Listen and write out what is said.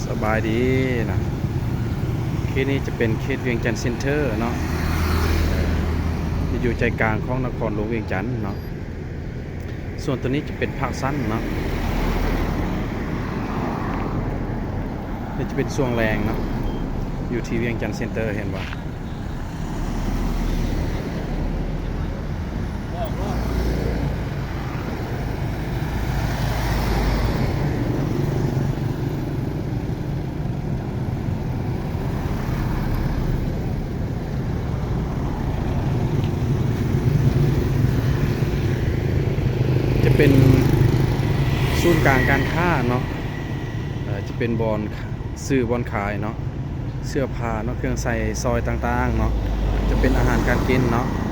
ສະບາຍດີນະ ເຂດນີ້ຈະເປັນເຂດວຽງຈັນເຊັນເທີເນາະ ທີ່ຢູ່ໃຈກາງຂອງນະຄອນຫຼວງວຽງຈັນເນາະ. ສ່ວນຕົວນີ້ຈະເປັນພາກຊັນເນາະ ນີ້ຈະເປັນຊ່ວງແລງເນາະ ຢູ່ທີ່ວຽງຈັນເຊັນເທີ ເຫັນບໍ່? ຈະເປັນສູນກາງການຄ້າເນາະ ເອີ ຈະເປັນບ່ອນ ຊື້ບ່ອນຂາຍເນາະ ເສື້ອຜ້າເນາະ ເຄື່ອງໃຊ້ສອຍຕ່າງໆເນາະ ຈະເປັນອາຫານການກິນເນາະ.